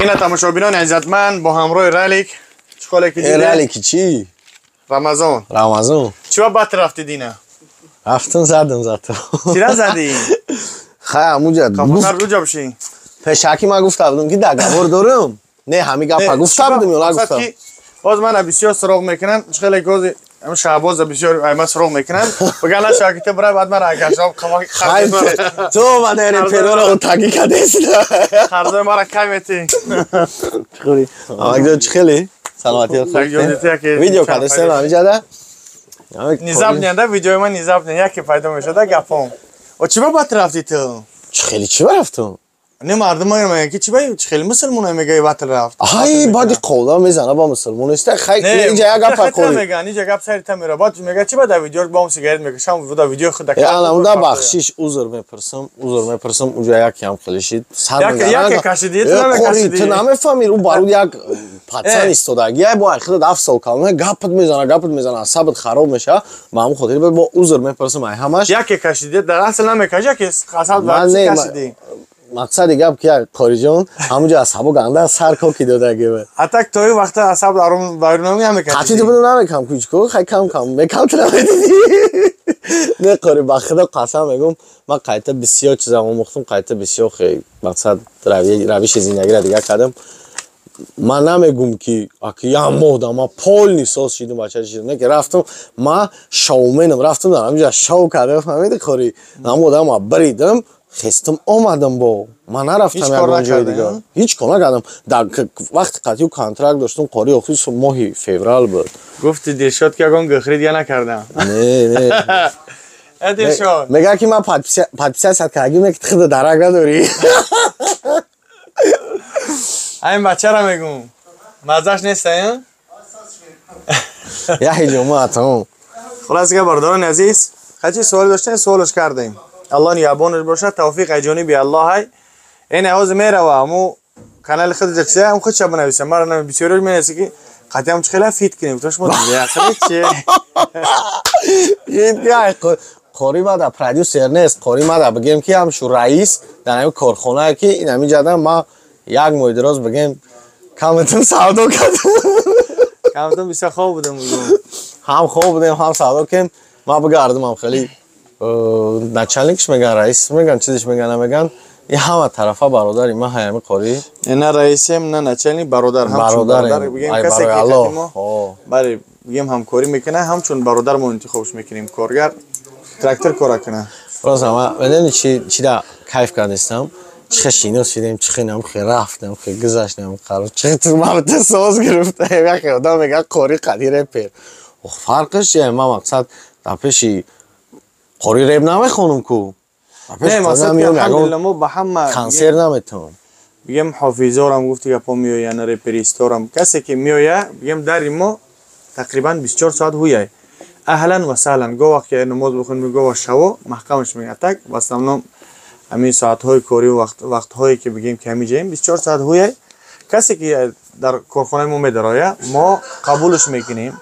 Ина тамошобинони иззатманд бо ҳамроҳи Ралик чӣ ҳоле ки дидед? Ралик чӣ? Рамазон. Рамазон. Чӣ ба бат рафти дина? Рафтам задам зато. Чира задӣ? Хай амуҷа. Капотар руҷа бишин. Пешаки ман гуфта будам ки договор дорам. Не, ҳами гапа гуфта будам ё нагуфтам? Боз мана бисёр суроғ мекунанд. Чӣ хеле ки ам Шаҳбоз бисёр ай ман суроғ мекунанд. Биган наша ки ту бирай баъд мара агашам Хай ту мана репероро таги кадест. Қарзои мара кай метӣ? Чӣ Амакҷон чӣ хеле? Саломатӣ. Видео кадестем ҳамиҷада? Низаб видеои ман низаб яке пайдо мешада гапом. О чӣ ба бат рафти ту? Чӣ хеле чӣ ба рафтум? Не мардум мегӯянд ки чӣ ба чӣ хеле мусулмона мегӯяд батл рафт. Ай баъди қовла мезана ба мусулмон нест. Хай инҷа як гап қори. Мегӯянд инҷа гап сари та мера. Баъд мегӯяд чӣ ба дар видео бо сигарет мекашам дар видеои худ. Ана уда бахшиш узр мепурсам, узр мепурсам уҷа як ям хеле шид. Сар мезанад. Яке кашидӣ ту намекашидӣ. Ту намефаҳмӣ ӯ баруд як пацан истодаги. Яй бо худат 7 сол калона гапат мезана, асабат хароб мешавад. Ба ҳамон хотир бо узр мепурсам ай ҳамаш. Яке кашидӣ дар асл намекашӣ, яке асаб кашидӣ. Мақсади гап ки як қориҷон ҳамунҷо асабо ганда сар коки додаги. А так то вақта асаб дарун намекашӣ. Қатъи ту буду намекам кучко, хай кам кам мекам ту намедидӣ. Не қори ба худо қасам мегум, ман қайта бисёр чиза омӯхтум, қайта бисёр хе мақсад равиши зиндагиро дигар кардам. Ман намегум ки аки як моҳ да ман полни соз шидум бача шидум. Не ки рафтум, ман шоуменам, рафтум дар ҳамунҷо шоу кардам, фаҳмиди қори? Ҳамон одама бридам, хестам омадам бо. Ман нарафтам ягон ҷои дигар. Ҳеҷ кор накардам. Дар вақти қатъию контракт доштум, қори охири моҳи феврал буд. Гуфти Дилшод ки ягон гӯхри дига накардам. Не, не. Э Дилшод. Мегӯяд ки ман подписаться кардагим, не ки ту худат дарак надорӣ. Ҳамин бачаро мегӯм. Маззаш нест, а? Я ҳиҷома тамом. Хулоса ки бародарони азиз, хачи суол доштем, суолаш кардем. Аллоҳ нигаҳбонаш бошад, тавфиқ аз ҷониби Аллоҳ ҳай. Ин ҳозир мерава ҳаму канали худ ҷаксия ҳам худша бинависам. Мара бисёриаш менависа ки қатъиам чӣ хела фит кунем. Гуфтам шумо беақлӣ чи? Қори мада продюсер нест, қори мада бигем ки ҳамшу раис дар ҳамин корхонае ки ин ҳамин ҷада ма як моҳи дароз бигем камтун савдо кардем. Камтун бисёр хоб будем. Ҳам хоб будем, ҳам савдо кардем. Ма бигардам ҳам хеле начальникш меган, раис меган, чизиш меган, намеган. И ҳама тарафа бародари ман ҳаями қори. На раисем, на начальник, бародар, ҳамчун бародар бигем касе ки мо бале бигем ҳамкорӣ мекунад, ҳамчун бародар мо интихобш мекунем, коргар трактор кора кунад. Рост ма медонӣ чи да кайф кардистам? Чӣ хел шинос шидем, чӣ хел нам хел рафтем, хел гузаштем, қарор чӣ ту ма соз гирифтем, як одам мегӯяд қори қади репер. Фарқаш чие? Ман мақсад дар пеши қори реп намехонам ку. Не, мақсад алҳамдулилла мо ба ҳама консерт наметавонам. Бигем ҳофизорам гуфти гапо меоянд, реперисторам. Касе ки меоя, бигем дари мо тақрибан 24 соат ҳуяй. Аҳлан ва саҳлан. Гоҳ вақт ки намоз бихонем, гоҳ вақт шаво маҳкамаш мегӯяд. Так, в основном ҳамин соатҳои корӣ вақтҳое ки бигем ки ҳамин ҷаем 24 соат ҳуяй. Касе ки дар корхонаи мо медароя, мо қабулш мекунем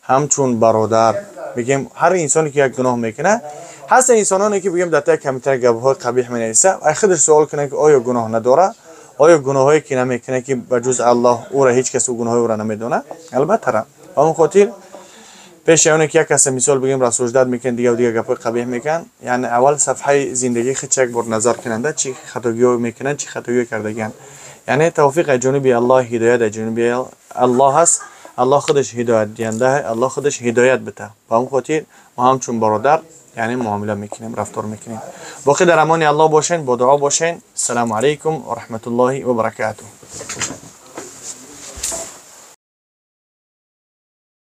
ҳамчун бародар. Бигем ҳар инсоне ки як гуноҳ мекунад, ҳастанд инсононе ки бигем дар таи компютер гапҳои қабиҳ менависа, ай худаш суол кунад ки оё гуноҳ надорад, оё гуноҳое ки намекунад ки ба ҷуз Аллоҳ ӯра ҳеҷ кас ӯ гуноҳои ӯра намедонад, албатта ра. Ба ҳамон хотир пеши оне ки як каса мисол бигем рассуждать мекунад, дигар дигар гапҳои қабиҳ мекунанд, яъне аввал сафҳаи зиндагии худ як бор назар кунанда, чӣ хатогиҳо мекунанд, чӣ хатогиҳо кардагианд. Яъне тавфиқ аз ҷониби Аллоҳ, ҳидоят аз ҷониби Аллоҳ аст. Аллоҳ худаш ҳидоят диҳанда, Аллоҳ худаш ҳидоят бита. Ба ҳамон хотир мо ҳамчун бародар яъне муомила мекунем, рафтор мекунем. Боқӣ дар амони Аллоҳ бошен, бо дуо бошен. Ассалому алайкум ва раҳматуллоҳи ва баракатуҳ.